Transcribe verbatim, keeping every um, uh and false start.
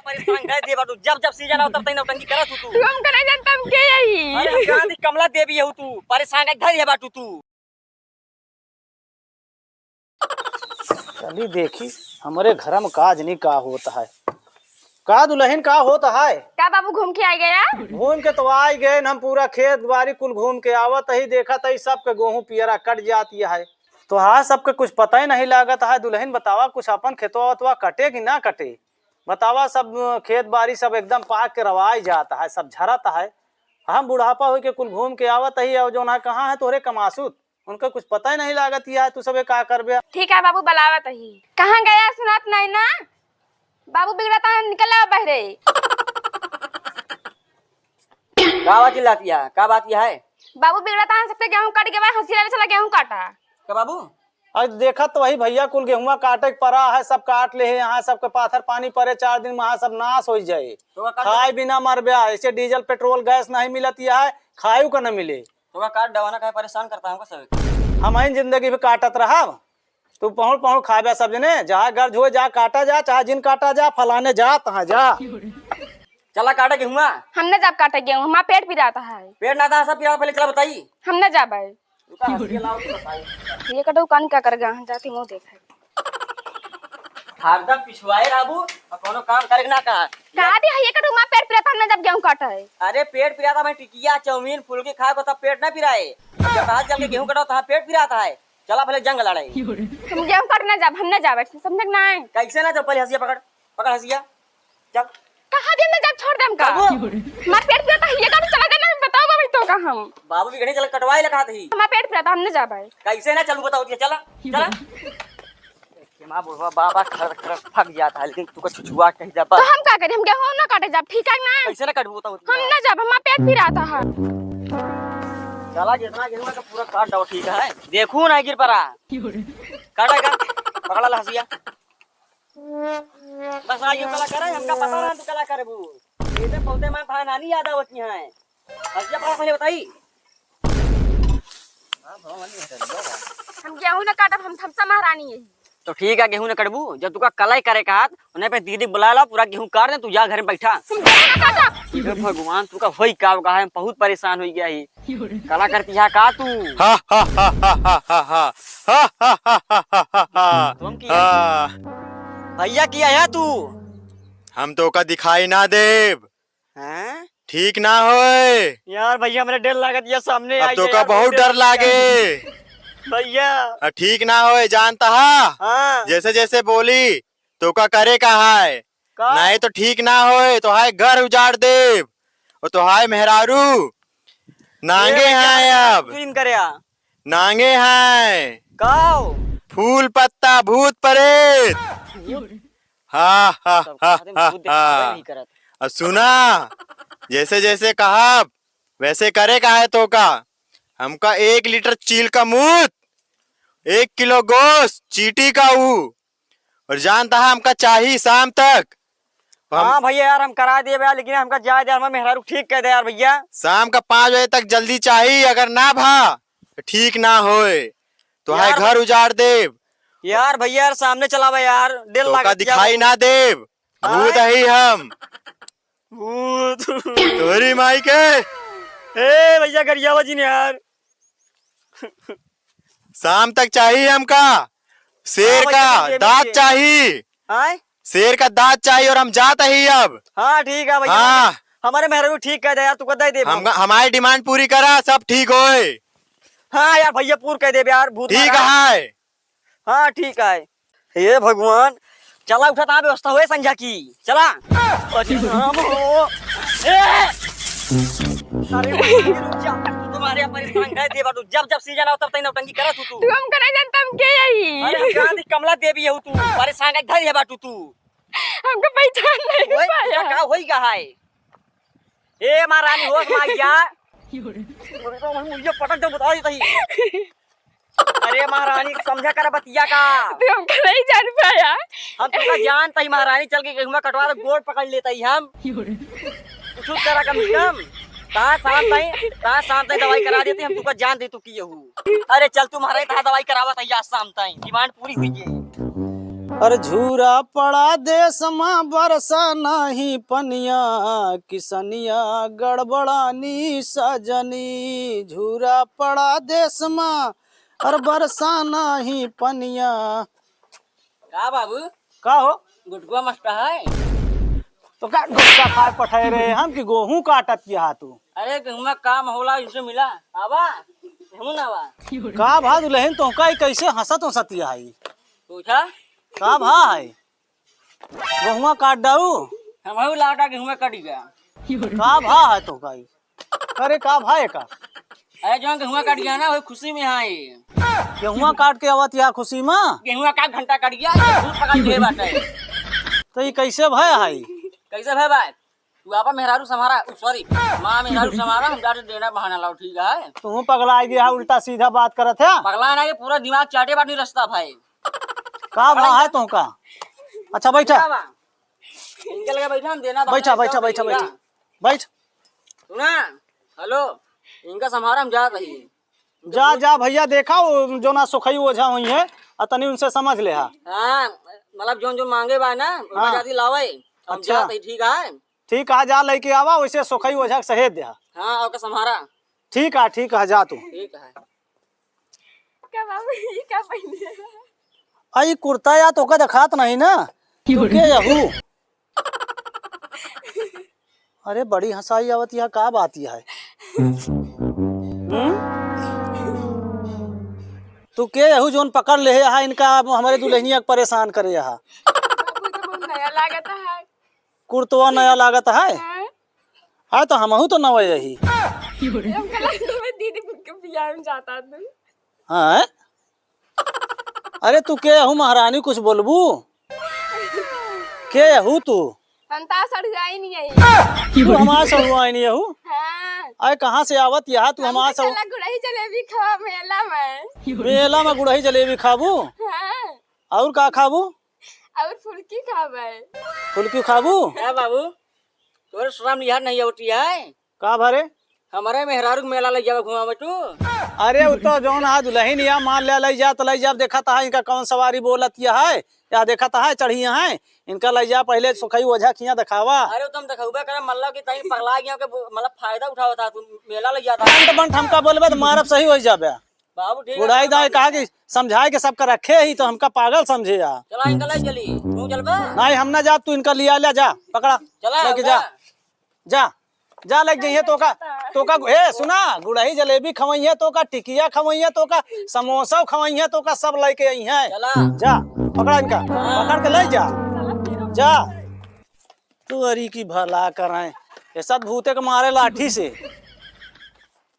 परेशान कर दिए बाटू, जब जब सीजन आओ तब तक नौटंकी करत हू तू। तू हमका नहीं जानता, हम के यही? अरे हम जान दी, कमला देवी है तू, परेशान कर दिए बाटू तू। चली देखी, हमरे घर में का जनी का होत है। का दुलहिन, का होत है? का बाबू घूम के आ गया? घूम के तो आ ही गए, हम पूरा खेत बारी कुल घूम के आवत ही, देखत ही सबके गेहूं पियरा कट जाती है। तो हाँ, सबके कुछ पता ही नहीं लागत है। दुलहिन बतावा, कुछ अपन खेतवा वतवा कटे कि ना कटे? बतावा, सब खेत बारी सब एकदम पाक के रवाई जात है, सब झरत है। हम बुढ़ापा होई के कुल घूम के आवत ही, और जौन है कहाँ है तोहरे कमासुत? उनका कुछ पता ही नहीं लागत, या तू सबे का करबे? ठीक है बाबू, बुलावत ही। कहाँ गया सुनात नहीं ना? बाबू बिगड़ता है, निकल आओ बहरे। का बात चिल्लाती है? का बात यह है? बाबू बिगड़ता है, सबके गेहूं कट गया, हंसी वाले चला गेहूं काटा। का बाबू? आज देखा तो वही भैया कुल गेहुआ काटे के परा है, सब काट ले है। यहाँ सबके पाथर पानी परे चार दिन में, यहाँ सब नाश हो जाए। तो का काट खाए बिना मर ब्या, ऐसे डीजल पेट्रोल गैस नहीं मिलत है, खाए का न मिले। तो का काट डवाना काहे परेशान करता हमको सब? हम ही जिंदगी भी काटत रहा, तू पहुड़ पहुड़ खाबे सब जने, जहाँ गर्ज हुए जा काटा जा, चाहे जिन काटा जा, फलाने जा तहाँ जा। चला काटे गेहुआ। हम न जाब काटे गेहूं, हमार पेट पिरात है। पेट ना था सब पिरात, पहले चला बताई। हम न जाबे। रुका, हंसिया लाओ तो बताई। ये कटो कान का कर गया, जाती मुंह देखे। हरदम पिछुआए रहबू, और कोनो काम करे के ना कहा। कहा दे, ये कटो हमार पेट पिरात है, हम न जाब गेहूं काटे। अरे पेट पिरात है, मैं टिकिया, चाउमीन, फुलकी खाए को तब पेट ना पिराए। जब कहा चल के गेहूं कटाओ, तहाँ पेट पिरात है। चला पहले जंग लड़ाई। हम गेहूं काट ना जाब, हम ना जाब, समझे कि नहीं? कैसे ना जाब? पहले हंसिया पकड़, पकड़ हंसिया, चल। कहाँ दिन में जब छोड़ देम का? बाबू। मार पेट पिरात है, ये का चला जाना, बताओ बाबू तो का हम। बाबू भी घड़ी चल कटवाए लगा थी। हमार पेट पिरात है, हम ना जाब। कैसे ना चलू बताओ, चला, चला। के माँ बुढ़वा बाबा खर खर फक जाता है, लेकिन तू का छुछुआ कहीं जाबा। तो हम का करी, हम गेहूं ना काटे जाब, ठीक है ना? कैसे ना काटबू बताओ? हम ना जाब, हमार पेट पिरात है। चला जितना गेहूं है तो पूरा काट दो, ठीक है? देखू ना गिर परा। काटा का? पकड़ा ला हंसिया। बस आज ये कला करे, हमका पता रहा तू कला करबू। ये तो बहुते मार भाई नानी याद आवत है। हंसिया पकड़ा पहले बताई। हम गेहूं ना काटब, हम थमसा महारानी है। तो ठीक है, गेहूं ना कटबू, जब तुका कलाई करे का हाथ, उन्हें पे दीदी बुला ला, पूरा गेहूं काट दे, तू जा घर में बैठा। हम गेहूं ना काटब। हे भगवान, तुका होई का, का है, हम बहुत परेशान हो गया ही। कला करती है का तू? हा, हा, हा, हा। तुम किया? हाँ। भैया किया है तू? हम तोका दिखाई ना देब। हैं? ठीक ना होए। यार भैया, हमरे डर लागत, ये सामने अब आई तोका यार, बहुत डर लागे। भैया। आ, ठीक ना होए, जानता हा? हाँ। जैसे जैसे बोली, तोका करे का है। का? नहीं तो ठीक ना होए, तोहाय घर उजाड़ देब। और तोहाय मेहरारू नांगे ये भैया, हैं अब। क्यों करे आ? नांगे हैं। का हो? फूल पत्ता भूत प्रेत। हा, हा, सब हा, खातिर हा, भूत देखावे हा। नहीं करत। अब सुना, जैसे जैसे कहब, वैसे करे का है तोका। हमका एक लीटर चील का मूत, एक किलो गोश्त, चीटी का ऊ, और जानता है हमका चाही शाम तक। हम हाँ भैया यार, हम करा दिए भैया, लेकिन हमका जाए दे यार, हमार मेहरारू ठीक कह दे यार भैया। शाम का पाँच बजे तक जल्दी चाही, अगर ना भा, तो ठीक ना होए, तो है यार घर उजाड़ देब। यार भैया यार, सामने चलावा यार, डर तो लागत का दिखाई ना देब, भूत आय? ही हम। भूत। तोरी माई के। ए भैया, गरियावा जी ने यार। शाम तक चाहिए हमका। शेर हाँ भैया, का दे दे दांत भैया। चाहिए। आय? शेर का दांत चाहिए और हम जात ही अब। हाँ, ठीक है भैया। हाँ। हमारे मेहरारू ठीक कह दे यार, तू कह दे दे हम, भैया। हमारी डिमांड पूरी करा, सब ठीक होए। हाँ यार भैया, पूर कह दे यार, भूत ठीक मारा। है। हाँ, ठीक है। हे भगवान, चला उठा, ता व्यवस्था होए संझा की, चला। अरे राम हो। ए! अरे भगवान, रुक जा। तू तुम्हारे यहाँ परेशान कर दे बाटू। जब जब सीजन आओ तब तक नौटंकी करत हूँ तू। तू हमका नहीं जानता, हम के यही? अरे हम जान दी, कमला देवी है तू। परेशान कर धरी है बाटू तू। हमका पहचान नहीं ओए, पाया। तुझा का होई गा है? ए महारानी, होश में आई जा। अरे तो हम मुझे पटक दे, बता देता ही। अरे महारानी, समझा कर बतिया का। तू हमका नहीं जान पाया। हम तुमका जानता ही महारानी, चल के गेहुआ कटवा दे, गोड़ पकड़ लेता ही हम। कुछ तरह कम से कम। ता शाम ताई, ता शाम ताई दवाई करा देते हम, तुमका जान दे तू की यहू। अरे चल तू महारानी, ता दवाई करावा ताई आज शाम ताई, डिमांड पूरी हुई है। अरे झूरा पड़ा देस मा बरसा नाही पनिया, किसनिया गड़बड़ानी सजनी। झूरा पड़ा देस मा, अरे बरसा नाही पनिया। का बाबू? का हो? गुटकुआ मस्त है? तो का गुटका खाए पठाए रहे हम कि गोहूँ काटत किया तू? अरे गेहुआ काम होला, इनसे मिला। आवा, गेहूँ ना आवा। का भा दुलहिन, तोहका ई कैसे हँसत हँसत आई? पूछा? का भा है? गोहुआ काट डाऊ? हमहू लाटा गेहुआ कट गया। का भा है तोहका ई? अरे का भा है का? अरे जौन गेहुआ कट गया ना, वही खुशी में है। गेहुआ काट के आवत या खुशी में? गेहुआ का घंटा कट गया, ये भूत पकड़ के बाटे। तो ई कैसे भय है? कैसे भय बा? तू आपा मेहरारू संभारा, उ, sorry, माँ मेहरारू संभारा, हम जाते देना बहाना लाओ, ठीक है? तू पगला गया, उल्टा सीधा बात करत है। पगला ना, ये पूरा दिमाग चाटे बाटी रास्ता भाई। का भा है तोहका? अच्छा बैठा। का बा? इनके लगे बैठा, हम देना बहाना बैठा, लाओ, बैठा, ठीक है? बैठा। बैठ। सुना, हेलो, इनका संभारा, हम जात रही। जा, जा भैया, देखा वो जो ना सुखई ओझा हुई है, आ तनी उनसे समझ ले हा। हाँ, मतलब जोन जोन मांगे बा ना, उनका हाँ। जाती लावे, हम अच्छा। जात ही, ठीक है? ठीक है, जा लेके आवा, वैसे सुखई ओझा के सहेज दे हा। हाँ, ओके संभारा। ठीक है, ठीक है, जा तू। ठीक है। का बाबू, ई का पहने? आ, ई कुर्ता या तोका देखात नहीं ना? तू के यहू? अरे, बड़ी हँसाई आवत, यह का बात यह है? हम्म? तू के यहू जोन पकड़ ले हा इनका, अब हमरे दुलहिनिया के परेशान करे हा? बाबू, तो बहुत नया लागत है। कुर्तवा नया लागत है? हाँ। हाँ, तो हमहू तो नवे यही। हमका लगा दीदी के बियाह में जाता तू। हाँ? अरे, तू के यहू महारानी, कुछ बोलबू? के यहू तू? हम ता सड़ुआइन यही। तू हमार सड़ुआइन यहू? हाँ। अरे, कहाँ से आवत यहा तू हमका हमार सड़ु- चला गुड़ही जलेबी खावा मेला में। मेला में गुड़ही जलेबी खाबू? हाँ। और का खाबू? और फुलकी खाबे। फुलकी खाबू? का बाबू? तोरे शर्म लिहाज नहीं होती है? का भरे? हमरे मेहरारू के मेला लइ जावे घुमावे तू? अरे, उ तो जौन हा दुलहिन या मान ले, लइ जा त लइ जा, देखत हा इनका कौन सवारी बोलत या है, या देखत हा चढ़िया है, इनका लइ जा पहिले सुखई ओझा खिया देखावा। अरे, तुम देखउबे करे, मतलब कि तई पगला गया के बो-, मतलब फायदा उठावत हा तू, मेला लइ जाता। अंट बंट हमका बोलबे त मारब सही होइ जाबे। बाबू, ठीक है, बुढ़ाई कोई दाई बात कहा नहीं। कि समझाए के सबका रखे ही तो हमका पागल समझे या। चला, इनका ले चली, तू चलबे? नहीं, हम ना जाब, तू इनका लिया ले जा, पकड़ा, चला, लेके जा। जा, जा, लग जइहे तोका, तोका, ए, सुना, गुड़ही जलेबी खवइहे तोका, टिकिया खवइहे तोका, समोसा खवइहे तोका, सब लइके अइहे। चला। जा, पकड़ा इनका, पकड़ के ले जा। जा। तू अरी की भला कराए, ये सब भूते के मारे लाठी से।